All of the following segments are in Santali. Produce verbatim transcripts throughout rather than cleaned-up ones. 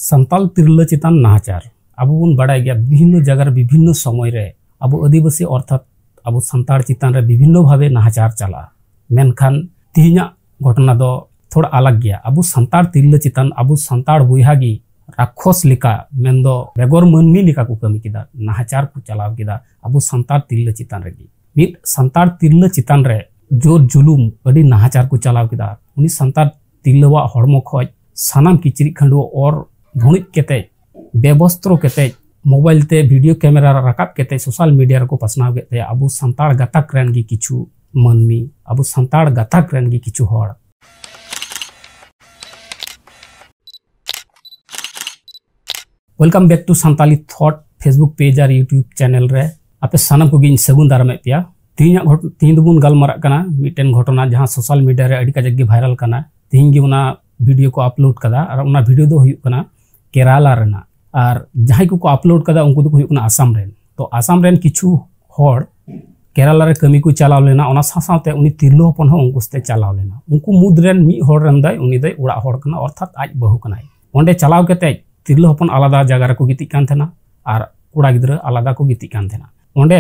ᱥᱟᱱᱛᱟᱞ ᱛᱤᱨᱞᱟᱹ ᱪᱮᱛᱟᱱ ᱱᱟᱦᱟᱪᱟᱨ᱾ ᱟᱵᱚ ᱵᱚᱱ ᱵᱟᱲᱟᱭ ᱜᱮᱭᱟ, ᱵᱤᱵᱷᱤᱱᱱᱚ ᱡᱟᱭᱜᱟ ᱨᱮ ᱵᱤᱵᱷᱤᱱᱱᱚ ᱥᱚᱢᱚᱭ ᱨᱮ ᱟᱵᱚ ᱟᱹᱫᱤᱵᱟᱹᱥᱤ ᱚᱨᱛᱷᱟᱛ ᱟᱵᱚ ᱥᱟᱱᱛᱟᱲ ᱪᱮᱛᱟᱱ ᱨᱮ ᱵᱤᱵᱷᱤᱱᱱᱚ ᱵᱷᱟᱵᱮ ᱱᱟᱦᱟᱪᱟᱨ ᱪᱟᱞᱟᱜᱼᱟ᱾ ᱢᱮᱱᱠᱷᱟᱱ ᱛᱤᱦᱤᱧᱟᱜ ᱜᱷᱚᱴᱚᱱᱟ ᱫᱚ ᱛᱷᱚᱲᱟ ᱟᱞᱟᱜᱽ ᱜᱮᱭᱟ᱾ ᱟᱵᱚ ᱥᱟᱱᱛᱟᱲ ᱛᱤᱨᱞᱟᱹ ᱪᱮᱛᱟᱱ ᱟᱵᱚ ᱥᱟᱱᱛᱟᱲ ᱵᱚᱭᱦᱟ ᱜᱮ ᱨᱟᱠᱷᱚᱥ ᱞᱮᱠᱟ, ᱢᱮᱱᱫᱚ ᱵᱮᱜᱚᱨ ᱢᱟᱹᱱᱢᱤ ᱞᱮᱠᱟ ᱠᱚ ᱠᱟᱹᱢᱤ ᱠᱮᱫᱟ, ᱱᱟᱦᱟᱪᱟᱨ ᱠᱚ ᱪᱟᱞᱟᱣ ᱠᱮᱫᱟ ᱟᱵᱚ ᱥᱟᱱᱛᱟᱲ ᱛᱤᱨᱞᱟᱹ ᱪᱮᱛᱟᱱ ᱨᱮᱜᱮ᱾ ᱢᱤᱫ ᱥᱟᱱᱛᱟᱲ ᱛᱤᱨᱞᱟᱹ ᱪᱮᱛᱟᱱ ᱨᱮ ᱡᱳᱨ ᱡᱩᱞᱩᱢ, ᱟᱹᱰᱤ ᱱᱟᱦᱟᱪᱟᱨ ᱠᱚ ᱪᱟᱞᱟᱣ ᱠᱮᱫᱟ᱾ ᱩᱱᱤ ᱥᱟᱱᱛᱟᱲ ᱛᱤᱨᱞᱟᱹᱣᱟᱜ ᱦᱚᱲᱢᱚ ᱠᱷᱚᱡ ᱥᱟᱱᱟᱢ ᱠᱤᱪᱨᱤᱡ ᱠᱷᱟᱹᱰᱩᱣᱟᱹ ᱚᱨ ᱵᱷᱩᱲᱩᱡ ᱠᱟᱛᱮᱡ, ᱵᱮᱵᱚᱥᱛᱨᱚ ᱠᱟᱛᱮᱡ, ᱢᱳᱵᱟᱭᱤᱞ ᱛᱮ ᱵᱷᱤᱰᱤᱭᱳ ᱠᱮᱢᱮᱨᱟ ᱨᱟᱠᱟᱵ ᱠᱟᱛᱮᱡ ᱥᱳᱥᱟᱞ ᱢᱤᱰᱤᱭᱟ ᱨᱮᱠᱚ ᱯᱟᱥᱱᱟᱣ ᱠᱮᱫ ᱛᱟᱭᱟ ᱟᱵᱚ ᱥᱟᱱᱛᱟᱲ ᱜᱟᱛᱟᱠ ᱨᱮᱱ ᱜᱮ ᱠᱤᱪᱷᱩ ᱢᱟᱹᱱᱢᱤ, ᱟᱵᱚ ᱥᱟᱱᱛᱟᱲ ᱜᱟᱛᱟᱠ ᱨᱮᱱ ᱜᱮ ᱠᱤᱪᱷᱩ ᱦᱚᱲ᱾ Welcome back to Santali Thought Facebook page R YouTube channel ᱨᱮ᱾ ᱟᱯᱮ ᱥᱟᱱᱟᱢ ᱠᱚᱜᱮᱧ ᱥᱟᱹᱜᱩᱱ ᱫᱟᱨᱟᱢᱮᱫ ᱯᱮᱭᱟ᱾ ᱛᱤᱦᱤᱧᱟᱜ ᱜᱷᱚᱴ-, ᱛᱤᱦᱤᱧ ᱫᱚᱵᱚᱱ ᱜᱟᱞᱢᱟᱨᱟᱜ ᱠᱟᱱᱟ ᱢᱤᱫᱴᱮᱱ ᱜᱷᱚᱴᱚᱱᱟ, ᱡᱟᱦᱟᱸ ᱥᱳᱥᱟᱞ ᱢᱤᱰᱤᱭᱟ ᱨᱮ ᱟᱹᱰᱤ ᱠᱟᱡᱟᱠ ᱜᱮ ᱵᱷᱟᱭᱨᱟᱞ ᱠᱟᱱᱟ᱾ ᱛᱤᱦᱤᱧ ᱜᱮ ᱚᱱᱟ ᱵᱷᱤᱰᱤᱭᱳ ᱠᱚ ᱟᱯᱞᱳᱰ ᱠᱟᱫᱟ, ᱟᱨ ᱚᱱᱟ ᱵᱷᱤᱰᱤᱭᱳ ᱫᱚ ᱦᱩᱭᱩᱜ ᱠᱟᱱᱟ ᱠᱮᱨᱟᱞᱟ ᱨᱮᱱᱟᱜ᱾ ᱟᱨ ᱡᱟᱦᱟᱸᱭ ᱠᱚᱠᱚ ᱟᱯᱞᱳᱰ ᱠᱟᱫᱟ, ᱩᱱᱠᱩ ᱫᱚᱠᱚ ᱦᱩᱭᱩᱜ ᱠᱟᱱᱟ ᱟᱥᱟᱢ ᱨᱮᱱ᱾ ᱛᱚ, ᱟᱥᱟᱢ ᱨᱮᱱ ᱠᱤᱪᱷᱩ ᱦᱚᱲ ᱠᱮᱨᱟᱞᱟ ᱨᱮ ᱠᱟᱹᱢᱤ ᱠᱚ ᱪᱟᱞᱟᱣ ᱞᱮᱱᱟ, ᱚᱱᱟ ᱥᱟᱶ ᱥᱟᱶᱛᱮ ᱩᱱᱤ ᱛᱤᱨᱞᱟᱹ ᱦᱚᱯᱚᱱ ᱦᱚᱸ ᱩᱱᱠᱩ ᱥᱟᱛᱮ ᱪᱟᱞᱟᱣ ᱞᱮᱱᱟ᱾ ᱩᱱᱠᱩ ᱢᱩᱫᱽ ᱨᱮᱱ ᱢᱤᱫ ᱦᱚᱲ ᱨᱮᱱ ᱫᱚᱭ, ᱩᱱᱤ ᱫᱚᱭ ᱚᱲᱟᱜ ᱦᱚᱲ ᱠᱟᱱᱟ, ᱚᱨᱛᱷᱟᱛ ᱟᱡ ᱵᱟᱹᱦᱩ ᱠᱟᱱᱟᱭ᱾ ᱚᱸᱰᱮ ᱪᱟᱞᱟᱣ ᱠᱟᱛᱮᱡ ᱛᱤᱨᱞᱟᱹ ᱦᱚᱯᱚᱱ ᱟᱞᱟᱫᱟ ᱡᱟᱭᱜᱟ ᱨᱮᱠᱚ ᱜᱤᱛᱤᱡ ᱠᱟᱱ ᱛᱟᱦᱮᱱᱟ ᱟᱨ ᱠᱚᱲᱟ ᱜᱤᱫᱽᱨᱟᱹ ᱟᱞᱟᱫᱟ ᱠᱚ ᱜᱤᱛᱤᱡ ᱠᱟᱱ ᱛᱟᱦᱮᱱᱟ᱾ ᱚᱸᱰᱮ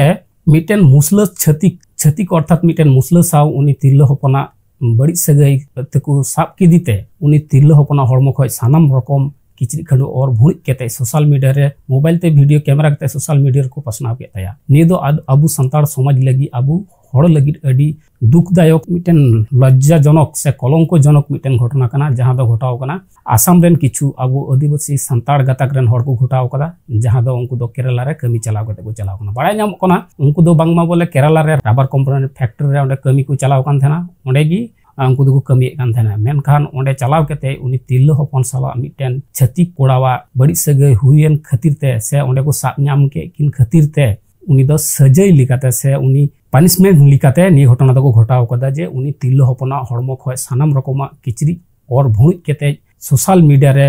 ᱢᱤᱫᱴᱮᱱ ᱢᱩᱥᱞᱟᱹ ᱪᱷᱟᱹᱛᱤᱠ, ᱪᱷᱟᱹᱛᱤᱠ ᱚᱨᱛᱷᱟᱛ ᱢᱤᱫᱴᱮᱱ ᱢᱩᱥᱞᱟᱹ ᱥᱟᱶ ᱩᱱᱤ ᱛᱤᱨᱞᱟᱹ ᱦᱚᱯᱚᱱᱟᱜ ᱵᱟᱹᱲᱤᱡ ᱥᱟᱹᱜᱟᱹᱭ ᱛᱮᱠᱚ ᱥᱟᱵ ᱠᱮᱫᱮ ᱛᱮ, ᱩᱱᱤ ᱛᱤᱨᱞᱟᱹ ᱦᱚᱯᱚᱱᱟᱜ ᱦᱚᱲᱢᱚ ᱠᱷᱚᱡ ᱥᱟᱱᱟᱢ ᱨᱚᱠᱚᱢ ᱠᱤᱪᱨᱤᱡ ᱠᱷᱟᱹᱰᱩ ᱚᱨ ᱵᱷᱩᱲᱤᱡ ᱠᱟᱛᱮ ᱥᱳᱥᱟᱞ ᱢᱤᱰᱤᱭᱟ ᱨᱮ, ᱢᱳᱵᱟᱭᱤᱞ ᱛᱮ ᱵᱷᱤᱰᱤᱭᱳ ᱠᱮᱢᱮᱨᱟ ᱠᱟᱛᱮ ᱥᱳᱥᱟᱞ ᱢᱤᱰᱤᱭᱟ ᱨᱮᱠᱚ ᱯᱟᱥᱱᱟᱣ ᱠᱮᱫ ᱛᱟᱭᱟ᱾ ᱱᱤᱭᱟᱹ ᱫᱚ ᱟᱫ-, ᱟᱵᱚ ᱥᱟᱱᱛᱟᱲ ᱥᱚᱢᱟᱡᱽ ᱞᱟᱹᱜᱤᱫ, ᱟᱵᱚ ᱦᱚᱲ ᱞᱟᱹᱜᱤᱫ ᱟᱹᱰᱤ ᱫᱩᱠᱷᱫᱟᱭᱚᱠ, ᱢᱤᱫᱴᱮᱱ ᱞᱚᱡᱡᱟᱡᱚᱱᱚᱠ ᱥᱮ ᱠᱚᱞᱚᱝᱠᱚᱡᱚᱱᱚᱠ ᱢᱤᱫᱴᱮᱱ ᱜᱷᱚᱴᱚᱱᱟ ᱠᱟᱱᱟ, ᱡᱟᱦᱟᱸ ᱫᱚ ᱜᱷᱚᱴᱟᱣ ᱠᱟᱱᱟ ᱟᱥᱟᱢ ᱨᱮᱱ ᱠᱤᱪᱷᱩ ᱟᱵᱚ ᱟᱹᱫᱤᱵᱟᱹᱥᱤ ᱥᱟᱱᱛᱟᱲ ᱜᱟᱛᱟᱠ ᱨᱮᱱ ᱦᱚᱲ ᱠᱚ ᱜᱷᱚᱴᱟᱣ ᱠᱟᱫᱟ, ᱡᱟᱦᱟᱸ ᱫᱚ ᱩᱱᱠᱩ ᱫᱚ ᱠᱮᱨᱟᱞᱟ ᱨᱮ ᱠᱟᱹᱢᱤ ᱪᱟᱞᱟᱣ ᱠᱟᱛᱮ ᱠᱚ ᱪᱟᱞᱟᱣ ᱠᱟᱱᱟ᱾ ᱵᱟᱲᱟᱭ ᱧᱟᱢᱚᱜ ᱠᱟᱱᱟ, ᱩᱱᱠᱩ ᱫᱚ ᱵᱟᱝᱢᱟ ᱵᱚᱞᱮ ᱠᱮᱨᱟᱞᱟ ᱨᱮ ᱨᱟᱵᱟᱨ ᱠᱳᱢᱯᱟᱱᱤ ᱯᱷᱮᱠᱴᱨᱤ ᱨᱮ ᱚᱸᱰᱮ ᱠᱟᱹᱢᱤ ᱠᱚ ᱪᱟᱞᱟᱣ ᱠᱟᱱ ᱛᱟᱦᱮᱱᱟ, ᱚᱸᱰᱮ ᱜᱮ ᱟᱨ ᱩᱱᱠᱩ ᱫᱚᱠᱚ ᱠᱟᱹᱢᱤᱭᱮᱫ ᱠᱟᱱ ᱛᱟᱦᱮᱱᱟ᱾ ᱢᱮᱱᱠᱷᱟᱱ ᱚᱸᱰᱮ ᱪᱟᱞᱟᱣ ᱠᱟᱛᱮ ᱩᱱᱤ ᱛᱤᱨᱞᱟᱹ ᱦᱚᱯᱚᱱ ᱥᱟᱞᱟᱜ ᱢᱤᱫᱴᱮᱱ ᱪᱷᱟᱹᱛᱤᱠ ᱠᱚᱲᱟᱣᱟᱜ ᱵᱟᱹᱲᱤᱡ ᱥᱟᱹᱜᱟᱹᱭ ᱦᱩᱭᱮᱱ ᱠᱷᱟᱹᱛᱤᱨ ᱛᱮ ᱥᱮ ᱚᱸᱰᱮ ᱠᱚ ᱥᱟᱵ ᱧᱟᱢ ᱠᱮᱫ ᱠᱤᱱ ᱠᱷᱟᱹᱛᱤᱨ ᱛᱮ, ᱩᱱᱤ ᱫᱚ ᱥᱟᱹᱡᱟᱹᱭ ᱞᱮᱠᱟᱛᱮ ᱥᱮ ᱩᱱᱤ ᱯᱟᱱᱤᱥᱢᱮᱱᱴ ᱞᱮᱠᱟᱛᱮ ᱱᱤᱭᱟᱹ ᱜᱷᱚᱴᱚᱱᱟ ᱫᱚᱠᱚ ᱜᱷᱚᱴᱟᱣ ᱠᱟᱫᱟ, ᱡᱮ ᱩᱱᱤ ᱛᱤᱨᱞᱟᱹ ᱦᱚᱯᱚᱱᱟᱜ ᱦᱚᱲᱢᱚ ᱠᱷᱚᱱ ᱥᱟᱱᱟᱢ ᱨᱚᱠᱚᱢᱟᱜ ᱠᱤᱪᱨᱤᱡ ᱚᱨ ᱵᱷᱩᱲᱩᱡ ᱠᱟᱛᱮ ᱥᱳᱥᱟᱞ ᱢᱤᱰᱤᱭᱟ ᱨᱮ,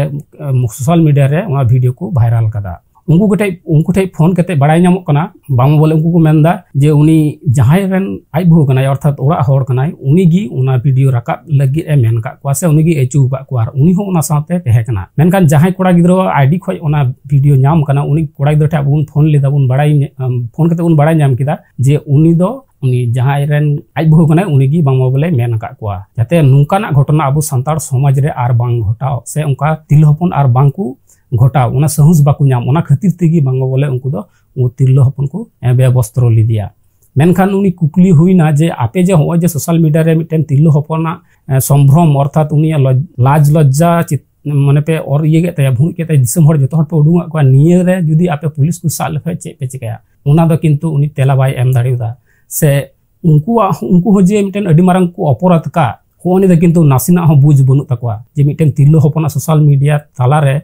ᱥᱳᱥᱟᱞ ᱢᱤᱰᱤᱭᱟ ᱨᱮ ᱚᱱᱟ ᱵᱷᱤᱰᱤᱭᱳ ᱠᱚ ᱵᱷᱟᱭᱨᱟᱞ ᱠᱟᱫᱟ᱾ ᱩᱱᱠᱩ ᱠᱚᱴᱷᱮᱡ ᱩᱱᱠᱩ ᱴᱷᱮᱡ ᱯᱷᱳᱱ ᱠᱟᱛᱮ ᱵᱟᱲᱟᱭ ᱧᱟᱢᱚᱜ ᱠᱟᱱᱟ, ᱵᱟᱝ ᱵᱚᱞᱮ ᱩᱱᱠᱩ ᱠᱚ ᱢᱮᱱᱫᱟ ᱡᱮ ᱩᱱᱤ ᱡᱟᱦᱟᱸᱭ ᱨᱮᱱ ᱟᱡ ᱵᱟᱹᱦᱩ ᱠᱟᱱᱟᱭ, ᱚᱨᱛᱷᱟᱛ ᱚᱲᱟᱜ ᱦᱚᱲ ᱠᱟᱱᱟᱭ, ᱩᱱᱤ ᱜᱮ ᱚᱱᱟ ᱵᱷᱤᱰᱤᱭᱳ ᱨᱟᱠᱟᱵ ᱞᱟᱹᱜᱤᱫ ᱮ ᱢᱮᱱ ᱟᱠᱟᱫ ᱠᱚᱣᱟ ᱥᱮ ᱩᱱᱤ ᱜᱮ ᱟᱹᱪᱩ ᱟᱠᱟᱫ ᱠᱚᱣᱟ, ᱟᱨ ᱩᱱᱤ ᱦᱚᱸ ᱚᱱᱟ ᱥᱟᱶᱛᱮ ᱛᱟᱦᱮᱸ ᱠᱟᱱᱟ᱾ ᱢᱮᱱᱠᱷᱟᱱ ᱡᱟᱦᱟᱸᱭ ᱠᱚᱲᱟ ᱜᱤᱫᱽᱨᱟᱹᱣᱟᱜ ᱟᱭᱰᱤ ᱠᱷᱚᱡ ᱚᱱᱟ ᱵᱷᱤᱰᱤᱭᱳ ᱧᱟᱢ ᱠᱟᱱᱟ, ᱩᱱᱤ ᱠᱚᱲᱟ ᱜᱤᱫᱽᱨᱟᱹ ᱴᱷᱮᱱ ᱟᱵᱚ ᱵᱚᱱ ᱯᱷᱳᱱ ᱞᱮᱫᱟ, ᱵᱚᱱ ᱵᱟᱲᱟᱭ ᱧᱟ-, ᱟᱢ, ᱯᱷᱳᱱ ᱠᱟᱛᱮ ᱵᱚᱱ ᱵᱟᱲᱟᱭ ᱧᱟᱢ ᱠᱮᱫᱟ ᱡᱮ ᱩᱱᱤ ᱫᱚ ᱩᱱᱤ ᱡᱟᱦᱟᱸᱭ ᱨᱮᱱ ᱟᱡ ᱵᱟᱹᱦᱩ ᱠᱟᱱᱟᱭ, ᱩᱱᱤ ᱜᱮ ᱵᱟᱝᱢᱟ ᱵᱚᱞᱮ ᱢᱮᱱ ᱟᱠᱟᱫ ᱠᱚᱣᱟ, ᱡᱟᱛᱮ ᱱᱚᱝᱠᱟᱱᱟᱜ ᱜᱷᱚᱴᱚᱱᱟ ᱟᱵᱚ ᱥᱟᱱᱛᱟᱲ ᱥᱚᱢᱟᱡᱽ ᱨᱮ ᱟᱨ ᱵᱟᱝ ᱜᱷᱚᱴᱟᱣ ᱥᱮ ᱚᱱᱠᱟ ᱛᱤᱨᱞᱟᱹ ᱦᱚᱯᱚᱱ ᱟᱨ ᱵᱟᱝ ᱠᱚ ᱜᱷᱚᱴᱟᱣ, ᱚᱱᱟ ᱥᱟᱦᱚᱥ ᱵᱟᱠᱚ ᱧᱟᱢ, ᱚᱱᱟ ᱠᱷᱟᱹᱛᱤᱨ ᱛᱮᱜᱮ ᱵᱟᱝᱢᱟ ᱵᱚᱞᱮ ᱩᱱᱠᱩ ᱫᱚ ᱩᱱᱠᱩ ᱛᱤᱨᱞᱟᱹ ᱦᱚᱯᱚᱱ ᱠᱚ, ᱮ, ᱵᱮᱵᱚᱥᱛᱨᱚ ᱞᱮᱫᱮᱭᱟ᱾ ᱢᱮᱱᱠᱷᱟᱱ ᱩᱱᱤ ᱠᱩᱠᱞᱤ ᱦᱩᱭᱱᱟ ᱡᱮ ᱟᱯᱮ ᱡᱮ ᱦᱚᱸᱜᱼᱚᱭ ᱡᱮ ᱥᱳᱥᱟᱞ ᱢᱤᱰᱤᱭᱟ ᱨᱮ ᱢᱤᱫᱴᱮᱱ ᱛᱤᱨᱞᱟᱹ ᱦᱚᱯᱚᱱᱟᱜ, ᱮ, ᱥᱚᱢᱵᱷᱨᱚᱢ, ᱚᱨᱛᱷᱟᱛ ᱩᱱᱤᱭᱟᱜ ᱞᱚᱡ-, ᱞᱟᱡᱽ ᱞᱚᱡᱽᱡᱟ ᱪᱤᱛ-, ᱢᱟᱱᱮ ᱯᱮ ᱚᱨ ᱤᱭᱟᱹ ᱠᱮᱫ ᱛᱟᱭᱟ, ᱵᱷᱩᱲᱩᱡ ᱠᱮᱫ ᱛᱟᱭᱟ, ᱫᱤᱥᱚᱢ ᱦᱚᱲ ᱡᱚᱛᱚ ᱦᱚᱲ ᱯᱮ ᱩᱰᱩᱝᱟᱜ ᱠᱚᱣᱟ, ᱱᱤᱭᱟᱹ ᱨᱮ ᱡᱩᱫᱤ ᱟᱯᱮ ᱯᱩᱞᱤᱥ ᱠᱚ ᱥᱟᱵ ᱞᱮᱠᱷᱟᱡ ᱪᱮᱫ ᱯᱮ ᱪᱤᱠᱟᱹᱭᱟ? ᱚᱱᱟ ᱫᱚ ᱠᱤᱱᱛᱩ ᱩᱱᱤ ᱛᱮᱞᱟ ᱵᱟᱭ ᱮᱢ ᱫᱟᱲᱮᱭᱟᱫᱟ᱾ ᱥᱮ ᱩᱱᱠᱩᱣᱟᱜ, ᱩᱱᱠᱩ ᱦᱚᱸ ᱡᱮ ᱢᱤᱫᱴᱮᱱ ᱟᱹᱰᱤ ᱢᱟᱨᱟᱝ ᱠᱚ ᱚᱯᱚᱨᱟᱫᱷ ᱠᱟᱜ, ᱦᱚᱸᱜᱼᱚ ᱱᱤᱭᱟᱹ ᱫᱚ ᱠᱤᱱᱛᱩ ᱱᱟᱥᱮᱱᱟᱜ ᱦᱚᱸ ᱵᱩᱡᱽ ᱵᱟᱹᱱᱩᱜ ᱛᱟᱠᱚᱣᱟ ᱡᱮ ᱢᱤᱫᱴᱮᱱ ᱛᱤᱨᱞᱟᱹ ᱦᱚᱯᱚᱱᱟᱜ ᱥᱳᱥᱟᱞ ᱢᱤᱰᱤᱭᱟ ᱛᱟᱞᱟᱨᱮ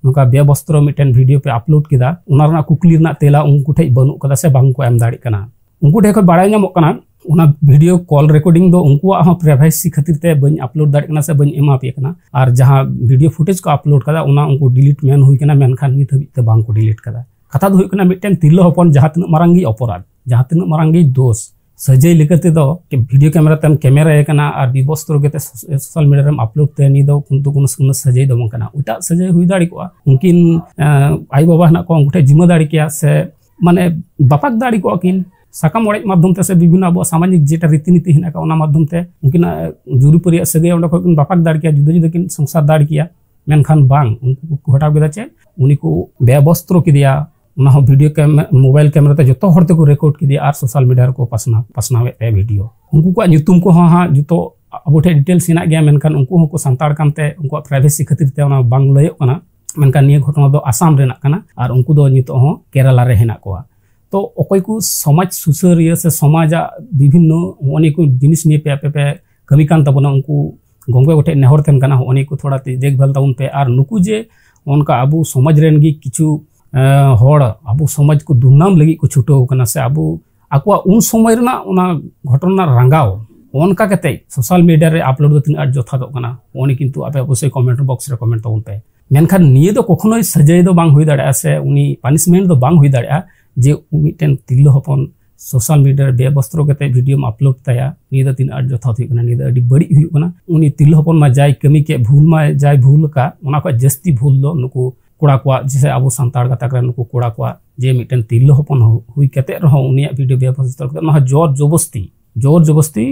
ᱱᱚᱝᱠᱟ ᱵᱮᱵᱚᱥᱛᱨᱚ ᱢᱤᱫᱴᱮᱱ ᱵᱷᱤᱰᱤᱭᱳ ᱯᱮ ᱟᱯᱞᱳᱰ ᱠᱮᱫᱟ, ᱚᱱᱟ ᱨᱮᱱᱟᱜ ᱠᱩᱠᱞᱤ ᱨᱮᱱᱟᱜ ᱛᱮᱞᱟ ᱩᱱᱠᱩ ᱴᱷᱮᱡ ᱵᱟᱹᱱᱩᱜ ᱠᱟᱫᱟ ᱥᱮ ᱵᱟᱝ ᱠᱚ ᱮᱢ ᱫᱟᱲᱮᱭᱟᱜ ᱠᱟᱱᱟ᱾ ᱩᱱᱠᱩ ᱴᱷᱮᱡ ᱠᱷᱚᱡ ᱵᱟᱲᱟᱭ ᱧᱟᱢᱚᱜ ᱠᱟᱱᱟ, ᱚᱱᱟ ᱵᱷᱤᱰᱤᱭᱳ ᱠᱚᱞ ᱨᱮᱠᱚᱨᱰᱤᱝ ᱫᱚ ᱩᱱᱠᱩᱣᱟᱜ ᱦᱚᱸ ᱯᱨᱟᱭᱵᱷᱮᱥᱤ ᱠᱷᱟᱹᱛᱤᱨ ᱛᱮ ᱵᱟᱹᱧ ᱟᱯᱞᱳᱰ ᱫᱟᱲᱮᱭᱟᱜ ᱠᱟᱱᱟ ᱥᱮ ᱵᱟᱹᱧ ᱮᱢᱟ ᱯᱮ ᱠᱟᱱᱟ, ᱟᱨ ᱡᱟᱦᱟᱸ ᱵᱷᱤᱰᱤᱭᱳ ᱯᱷᱩᱴᱮᱡᱽ ᱠᱚ ᱟᱯᱞᱳᱰ ᱠᱟᱫᱟ, ᱚᱱᱟ ᱩᱱᱠᱩ ᱰᱤᱞᱤᱴ ᱢᱮᱱ ᱦᱩᱭ ᱠᱟᱱᱟ, ᱢᱮᱱᱠᱷᱟᱱ ᱱᱤᱛ ᱦᱟᱹᱵᱤᱡ ᱛᱮ ᱵᱟᱝ ᱠᱚ ᱰᱤᱞᱤᱴ ᱠᱟᱫᱟ᱾ ᱠᱟᱛᱷᱟ ᱫᱚ ᱦᱩᱭᱩᱜ ᱠᱟᱱᱟ, ᱢᱤᱫᱴᱮᱱ ᱛᱤᱨᱞᱟᱹ ᱦᱚᱯᱚᱱ ᱡᱟᱦᱟᱸ ᱛᱤᱱᱟᱹᱜ ᱢᱟᱨᱟᱝ ᱜᱮ ᱚᱯᱚᱨᱟᱫᱷ, ᱡᱟᱦᱟᱸ ᱛᱤᱱᱟᱹᱜ ᱢᱟᱨᱟᱝ ᱜᱮ ᱫᱳᱥ, ᱥᱟᱹᱡᱟᱹᱭ ᱞᱮᱠᱟ ᱛᱮᱫᱚ ᱵᱷᱤᱰᱤᱭᱳ ᱠᱮᱢᱮᱨᱟ ᱛᱮᱢ ᱠᱮᱢᱮᱨᱟᱭᱮ ᱠᱟᱱᱟ ᱟᱨ ᱵᱤᱵᱚᱥᱛᱨᱚ ᱠᱟᱛᱮ ᱥᱳ-, ᱥᱳᱥᱟᱞ ᱢᱤᱰᱤᱭᱟ ᱨᱮᱢ ᱟᱯᱞᱳᱰ ᱛᱟᱭᱟ, ᱱᱤᱭᱟᱹ ᱫᱚ ᱠᱤᱱᱛᱩ ᱠᱳᱱᱳ, ᱠᱳᱱᱳ ᱥᱟᱹᱡᱟᱹᱭ ᱫᱚ ᱵᱟᱝ ᱠᱟᱱᱟ᱾ ᱮᱴᱟᱜ ᱥᱟᱹᱡᱟᱹᱭ ᱦᱩᱭ ᱫᱟᱲᱮ ᱠᱚᱜᱼᱟ, ᱩᱱᱠᱤᱱ, ᱮᱸ, ᱟᱭᱳᱼᱵᱟᱵᱟ ᱦᱮᱱᱟᱜ ᱠᱚᱣᱟ, ᱩᱱᱠᱩ ᱴᱷᱮᱱ ᱡᱤᱢᱟᱹ ᱫᱟᱲᱮ ᱠᱮᱭᱟ ᱥᱮ ᱢᱟᱱᱮ ᱵᱟᱯᱟᱠ ᱫᱟᱲᱮ ᱠᱚᱜᱼᱟ ᱠᱤᱱ᱾ ᱥᱟᱠᱟᱢ ᱚᱲᱮᱡ ᱢᱟᱫᱽᱫᱷᱚᱢ ᱛᱮ ᱥᱮ ᱵᱤᱵᱷᱤᱱᱱᱚ ᱟᱵᱚᱣᱟᱜ ᱥᱟᱢᱟᱡᱤᱠ ᱡᱮᱴᱟ ᱨᱤᱛᱤ ᱱᱤᱛᱤ ᱦᱮᱱᱟᱜ ᱟᱠᱟᱫ, ᱚᱱᱟ ᱢᱟᱫᱽᱫᱷᱚᱢ ᱛᱮ ᱩᱱᱠᱤᱱᱟᱜ ᱡᱩᱨᱤᱯᱟᱹᱨᱤᱭᱟᱜ ᱥᱟᱹᱜᱟᱹᱭ ᱚᱸᱰᱮ ᱠᱷᱚᱱ ᱠᱤᱱ ᱵᱟᱯᱟᱠ ᱫᱟᱲᱮ ᱠᱮᱭᱟ, ᱡᱩᱫᱟᱹ ᱡᱩᱫᱟᱹ ᱠᱤᱱ ᱥᱚᱝᱥᱟᱨ ᱫᱟᱲᱮ ᱠᱮᱭᱟ᱾ ᱢᱮᱱᱠᱷᱟᱱ ᱵᱟᱝ, ᱩᱱᱠᱩ ᱠᱚ ᱜᱷᱚᱴᱟᱣ ᱠᱮᱫᱟ ᱪᱮᱫ? ᱩᱱᱤ ᱠᱚ ᱵᱮᱵᱚᱥᱛᱨᱚ ᱠᱮᱫᱮᱭᱟ, ᱚᱱᱟ ᱦᱚᱸ ᱵᱷᱤᱰᱤᱭᱳ ᱠᱮᱢ-, ᱢᱳᱵᱟᱭᱤᱞ ᱠᱮᱢᱮᱨᱟ ᱛᱮ ᱡᱚᱛᱚ ᱦᱚᱲ ᱛᱮᱠᱚ ᱨᱮᱠᱚᱨᱰ ᱠᱮᱫᱮᱭᱟ ᱟᱨ ᱥᱳᱥᱟᱞ ᱢᱤᱰᱤᱭᱟ ᱨᱮᱠᱚ ᱯᱟᱥᱱᱟᱣ, ᱯᱟᱥᱱᱟᱣᱮᱫ ᱛᱟᱭᱟ ᱵᱷᱤᱰᱤᱭᱳ᱾ ᱩᱱᱠᱩ ᱠᱚᱣᱟᱜ ᱧᱩᱛᱩᱢ ᱠᱚᱦᱚᱸ ᱦᱟᱸᱜ ᱡᱚᱛᱚ ᱟᱵᱚ ᱴᱷᱮᱱ ᱰᱤᱴᱮᱞᱥ ᱦᱮᱱᱟᱜ ᱜᱮᱭᱟ, ᱢᱮᱱᱠᱷᱟᱱ ᱩᱱᱠᱩ ᱦᱚᱸᱠᱚ ᱥᱟᱱᱛᱟᱲ ᱠᱟᱱᱛᱮ ᱩᱱᱠᱩᱣᱟᱜ ᱯᱨᱟᱭᱵᱷᱮᱥᱤ ᱠᱷᱟᱹᱛᱤᱨ ᱛᱮ ᱚᱱᱟ ᱵᱟᱝ ᱞᱟᱹᱭᱚᱜ ᱠᱟᱱᱟ᱾ ᱢᱮᱱᱠᱷᱟᱱ ᱱᱤᱭᱟᱹ ᱜᱷᱚᱴᱚᱱᱟ ᱫᱚ ᱟᱥᱟᱢ ᱨᱮᱱᱟᱜ ᱠᱟᱱᱟ ᱟᱨ ᱩᱱᱠᱩ ᱫᱚ ᱱᱤᱛᱚᱜ ᱦᱚᱸ ᱠᱮᱨᱟᱞᱟ ᱨᱮ ᱦᱮᱱᱟᱜ ᱠᱚᱣᱟ᱾ ᱛᱚ ᱚᱠᱚᱭ ᱠᱚ ᱥᱚᱢᱟᱡᱽ ᱥᱩᱥᱟᱹᱨᱤᱭᱟᱹ ᱥᱮ ᱥᱚᱢᱟᱡᱟᱜ ᱵᱤᱵᱷᱤᱱᱱᱚ ᱦᱚᱸᱜᱼᱚ ᱱᱤᱭᱟᱹ ᱠᱚ ᱡᱤᱱᱤᱥ ᱱᱤᱭᱮ ᱯᱮ ᱟᱯᱮ ᱯᱮ ᱠᱟᱹᱢᱤ ᱠᱟᱱ ᱛᱟᱵᱚᱱᱟ, ᱩᱱᱠᱩ ᱜᱚᱢᱠᱮ ᱠᱚᱴᱷᱮᱱ ᱱᱮᱦᱚᱨ ᱛᱟᱦᱮᱱ ᱠᱟᱱᱟ, ᱦᱚᱸᱜᱼᱚ ᱱᱤᱭᱟᱹ ᱠᱚ ᱛᱷᱚᱲᱟ ᱛᱮ ᱫᱮᱠᱷᱵᱷᱟᱞ ᱛᱟᱵᱚᱱ ᱯᱮ᱾ ᱟᱨ ᱱᱩᱠᱩ ᱡᱮ ᱚᱱᱠᱟ ᱟᱵᱚ ᱥᱚᱢᱟᱡᱽ ᱨᱮᱱ ᱜᱮ ᱠᱤᱪᱷᱩ, ᱮᱸ, ᱦᱚᱲ ᱟᱵᱚ ᱥᱚᱢᱟᱡᱽ ᱠᱚ ᱫᱩᱨᱱᱟᱢ ᱞᱟᱹᱜᱤᱫ ᱠᱚ ᱪᱷᱩᱴᱟᱹᱣ ᱠᱟᱱᱟ ᱥᱮ ᱟᱵᱚ ᱟᱠᱚᱣᱟᱜ ᱩᱱ ᱥᱚᱢᱚᱭ ᱨᱮᱱᱟᱜ ᱚᱱᱟ ᱜᱷᱚᱴᱚᱱᱟ ᱨᱮᱱᱟᱜ ᱨᱟᱸᱜᱟᱣ ᱚᱱᱠᱟ ᱠᱟᱛᱮ ᱥᱳᱥᱟᱞ ᱢᱤᱰᱤᱭᱟ ᱨᱮ ᱟᱯᱞᱳᱰ ᱫᱚ ᱛᱤᱱᱟᱹᱜ ᱟᱸᱴ ᱡᱚᱛᱷᱟᱛᱚᱜ ᱠᱟᱱᱟ, ᱚᱱᱟ ᱠᱤᱱᱛᱩ ᱟᱯᱮ ᱚᱵᱚᱥᱥᱳᱭ ᱠᱚᱢᱮᱱᱴ ᱵᱚᱠᱥ ᱨᱮ ᱠᱚᱢᱮᱱᱴ ᱛᱟᱵᱚᱱ ᱯᱮ᱾ ᱢᱮᱱᱠᱷᱟᱱ ᱱᱤᱭᱟᱹ ᱫᱚ ᱠᱚᱠᱷᱚᱱᱳᱭ ᱥᱟᱹᱡᱟᱹᱭ ᱫᱚ ᱵᱟᱝ ᱦᱩᱭ ᱫᱟᱲᱮᱭᱟᱜᱼᱟ, ᱥᱮ ᱩᱱᱤ ᱯᱟᱱᱤᱥᱢᱮᱱᱴ ᱫᱚ ᱵᱟᱝ ᱦᱩᱭ ᱫᱟᱲᱮᱭᱟᱜᱼᱟ ᱡᱮ ᱢᱤᱫᱴᱮᱱ ᱛᱤᱨᱞᱟᱹ ᱦᱚᱯᱚᱱ ᱥᱳᱥᱟᱞ ᱢᱤᱰᱤᱭᱟ ᱨᱮ ᱵᱮᱵᱚᱥᱛᱨᱚ ᱠᱟᱛᱮ ᱵᱷᱤᱰᱤᱭᱳᱢ ᱟᱯᱞᱳᱰ ᱛᱟᱭᱟ, ᱱᱤᱭᱟᱹ ᱫᱚ ᱛᱤᱱᱟᱹᱜ ᱟᱸᱴ ᱡᱚᱛᱷᱟᱛ ᱦᱩᱭᱩᱜ ᱠᱟᱱᱟ, ᱱᱤᱭᱟᱹ ᱫᱚ ᱟᱹᱰᱤ ᱵᱟᱹᱲᱤᱡ ᱦᱩᱭᱩᱜ ᱠᱟᱱᱟ᱾ ᱩᱱᱤ ᱛᱤᱨᱞᱟᱹ ᱦᱚᱯᱚᱱ ᱢᱟ ᱡᱟᱭ ᱠᱟᱹᱢᱤ ᱠᱮᱫ, ᱵᱷᱩᱞ ᱢᱟ ᱡᱟᱭ ᱵᱷᱩᱞ ᱟᱠᱟᱫ, ᱚᱱᱟ ᱠᱷᱚᱱ ᱡᱟᱹᱥᱛᱤ ᱵᱷᱩᱞ ᱫᱚ ᱱᱩᱠᱩ ᱠᱚᱲᱟ ᱠᱚᱣᱟᱜ, ᱡᱮ ᱟᱵᱚ ᱥᱟᱱᱛᱟᱲ ᱜᱟᱛᱟᱠ ᱨᱮᱱ ᱱᱩᱠᱩ ᱠᱚᱲᱟ ᱠᱚᱣᱟᱜ, ᱡᱮ ᱢᱤᱫᱴᱮᱱ ᱛᱤᱨᱞᱟᱹ ᱦᱚᱯᱚᱱ ᱦᱩ-, ᱦᱩᱭ ᱠᱟᱛᱮ ᱨᱮᱦᱚᱸ ᱩᱱᱤᱭᱟᱜ ᱵᱷᱤᱰᱤᱭᱳ ᱵᱮᱵᱚᱥᱛᱟ ᱠᱟᱛᱮ, ᱚᱱᱟ ᱦᱚᱸ ᱡᱳᱨ ᱡᱚᱵᱚᱥᱛᱤ, ᱡᱳᱨ ᱡᱚᱵᱚᱥᱛᱤ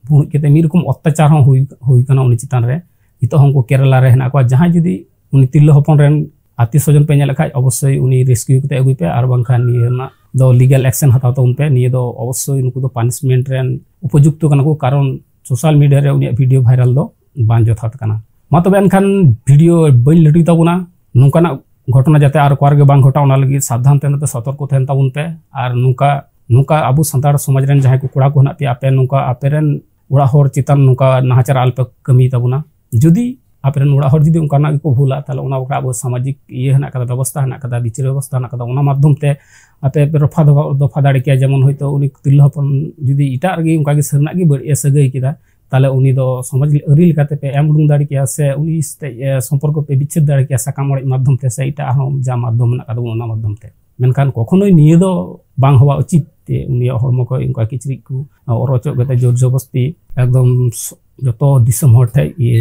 ᱵᱷᱩᱲᱩᱡ ᱠᱟᱛᱮ ᱢᱤᱫ ᱨᱚᱠᱚᱢ ᱚᱛᱛᱟᱪᱟᱨ ᱦᱚᱸ ᱦᱩᱭ, ᱦᱩᱭ ᱠᱟᱱᱟ ᱩᱱᱤ ᱪᱮᱛᱟᱱ ᱨᱮ᱾ ᱱᱤᱛᱚᱜ ᱦᱚᱸ ᱩᱱᱠᱩ ᱠᱮᱨᱟᱞᱟ ᱨᱮ ᱦᱮᱱᱟᱜ ᱠᱚᱣᱟ᱾ ᱡᱟᱦᱟᱸᱭ ᱡᱩᱫᱤ ᱩᱱᱤ ᱛᱤᱨᱞᱟᱹ ᱦᱚᱯᱚᱱ ᱨᱮᱱ ᱟᱛᱤ ᱥᱚᱡᱚᱱ ᱯᱮ ᱧᱮᱞᱮᱫ ᱠᱷᱟᱡ, ᱚᱵᱚᱥᱥᱳᱭ ᱩᱱᱤ ᱨᱮᱥᱠᱤᱭᱩ ᱠᱟᱛᱮ ᱟᱹᱜᱩᱭ ᱯᱮ, ᱟᱨ ᱵᱟᱝᱠᱷᱟᱱ ᱱᱤᱭᱟᱹ ᱨᱮᱱᱟᱜ ᱫᱚ ᱞᱤᱜᱟᱞ ᱮᱠᱥᱮᱱ ᱦᱟᱛᱟᱣ ᱛᱟᱵᱚᱱ ᱯᱮ᱾ ᱱᱤᱭᱟᱹ ᱫᱚ ᱚᱵᱚᱥᱥᱳᱭ ᱱᱩᱠᱩ ᱫᱚ ᱯᱟᱱᱤᱥᱢᱮᱱᱴ ᱨᱮᱱ ᱩᱯᱚᱡᱩᱠᱛᱚ ᱠᱟᱱᱟ ᱠᱚ, ᱠᱟᱨᱚᱱ ᱥᱳᱥᱟᱞ ᱢᱤᱰᱤᱭᱟ ᱨᱮ ᱩᱱᱤᱭᱟᱜ ᱵᱷᱤᱰᱤᱭᱳ ᱵᱷᱟᱭᱨᱟᱞ ᱫᱚ ᱵᱟᱝ ᱡᱚᱛᱷᱟᱛ ᱠᱟᱱᱟ᱾ ᱢᱟ ᱛᱚᱵᱮ ᱮᱱᱠᱷᱟᱱ ᱵᱷᱤᱰᱤᱭᱳ ᱵᱟᱹᱧ ᱞᱟᱹᱴᱩᱭ ᱛᱟᱵᱚᱱᱟ, ᱱᱚᱝᱠᱟᱱᱟᱜ ᱜᱷᱚᱴᱚᱱᱟ ᱡᱟᱛᱮ ᱟᱨ ᱚᱠᱟ ᱨᱮᱜᱮ ᱵᱟᱝ ᱜᱷᱚᱴᱟᱜ, ᱚᱱᱟ ᱞᱟᱹᱜᱤᱫ ᱥᱟᱵᱫᱷᱟᱱ ᱛᱟᱦᱮᱱ ᱯᱮ, ᱥᱚᱛᱚᱨᱠᱚ ᱛᱟᱦᱮᱱ ᱛᱟᱵᱚᱱ ᱯᱮ᱾ ᱟᱨ ᱱᱚᱝᱠᱟ, ᱱᱚᱝᱠᱟ ᱟᱵᱚ ᱥᱟᱱᱛᱟᱲ ᱥᱚᱢᱟᱡᱽ ᱨᱮᱱ ᱡᱟᱦᱟᱸᱭ ᱠᱚ ᱠᱚᱲᱟ ᱠᱚ ᱦᱮᱱᱟᱜ ᱯᱮᱭᱟ, ᱟᱯᱮ ᱱᱚᱝᱠᱟ ᱟᱯᱮ ᱨᱮᱱ ᱚᱲᱟᱜ ᱦᱚᱲ ᱪᱮᱛᱟᱱ ᱱᱚᱝᱠᱟ ᱱᱟᱦᱟᱪᱟᱨ ᱟᱞᱚᱯᱮ ᱠᱟᱹᱢᱤᱭ ᱛᱟᱵᱚᱱᱟ᱾ ᱡᱩᱫᱤ ᱟᱯᱮ ᱨᱮᱱ ᱚᱲᱟᱜ ᱦᱚᱲ ᱡᱩᱫᱤ ᱚᱱᱠᱟᱱᱟᱜ ᱜᱮᱠᱚ ᱵᱷᱩᱞᱟ, ᱛᱟᱦᱞᱮ ᱚᱱᱟ ᱵᱟᱠᱷᱨᱟ ᱟᱵᱚ ᱥᱟᱢᱟᱡᱤᱠ ᱤᱭᱟᱹ ᱦᱮᱱᱟᱜ ᱠᱟᱫᱟ, ᱵᱮᱵᱚᱥᱛᱷᱟ ᱦᱮᱱᱟᱜ ᱠᱟᱫᱟ, ᱵᱤᱪᱟᱹᱨ ᱵᱮᱵᱚᱥᱛᱷᱟ ᱦᱮᱱᱟᱜ ᱠᱟᱫᱟ, ᱚᱱᱟ ᱢᱟᱫᱽᱫᱷᱚᱢ ᱛᱮ ᱟᱯᱮ ᱯᱮ ᱨᱚᱯᱷᱟ ᱫᱚᱯᱷᱟ, ᱫᱚᱯᱷᱟ ᱫᱟᱲᱮ ᱠᱮᱭᱟ᱾ ᱡᱮᱢᱚᱱ ᱦᱚᱭᱛᱳ ᱩᱱᱤ ᱛᱤᱨᱞᱟᱹ ᱦᱚᱯᱚᱱ ᱡᱩᱫᱤ ᱮᱴᱟᱜ ᱨᱮᱜᱮ ᱚᱱᱠᱟ ᱜᱮ ᱥᱟᱹᱨᱤᱱᱟᱜ ᱜᱮ ᱵᱟᱹᱲᱤᱡ ᱮ ᱥᱟᱹᱜᱟᱹᱭ ᱠᱮᱫᱟ, ᱛᱟᱦᱞᱮ ᱩᱱᱤ ᱫᱚ ᱥᱚᱢᱟᱡᱽ ᱟᱹᱨᱤ ᱞᱮᱠᱟᱛᱮ ᱯᱮ ᱮᱢ ᱩᱰᱩᱝ ᱫᱟᱲᱮ ᱠᱮᱭᱟ, ᱥᱮ ᱩᱱᱤ ᱥᱟᱛᱮ, ᱮ, ᱥᱚᱢᱯᱚᱨᱠᱚ ᱯᱮ ᱵᱤᱪᱷᱮᱫ ᱫᱟᱲᱮ ᱠᱮᱭᱟ ᱥᱟᱠᱟᱢ ᱚᱲᱮᱡ ᱢᱟᱫᱽᱫᱷᱚᱢ ᱛᱮ, ᱥᱮ ᱮᱴᱟᱜ ᱟᱨᱦᱚᱸ ᱡᱟ ᱢᱟᱫᱽᱫᱷᱚᱢ ᱢᱮᱱᱟᱜ ᱠᱟᱫᱟ ᱚᱱᱟ ᱢᱟᱫᱽᱫᱷᱚᱢ ᱛᱮ᱾ ᱢᱮᱱᱠᱷᱟᱱ ᱠᱚᱠᱷᱚᱱᱳᱭ ᱱᱤᱭᱟᱹ ᱫᱚ ᱵᱟᱝ ᱦᱚᱣᱟ ᱩᱪᱤᱛ ᱡᱮ ᱩᱱᱤᱭᱟᱜ ᱦᱚᱲᱢᱚ ᱠᱷᱚᱱ ᱚᱱᱠᱟ ᱠᱤᱪᱨᱤᱡ ᱠᱚ ᱚᱨ ᱚᱪᱚᱜ ᱠᱟᱛᱮ ᱡᱳᱨ ᱡᱚᱵᱚᱥᱛᱤ ᱮᱠᱫᱚᱢ ᱥ-, ᱡᱚᱛᱚ ᱫᱤᱥᱚᱢ ᱦᱚᱲ ᱴᱷᱮᱱ ᱤᱭᱟᱹ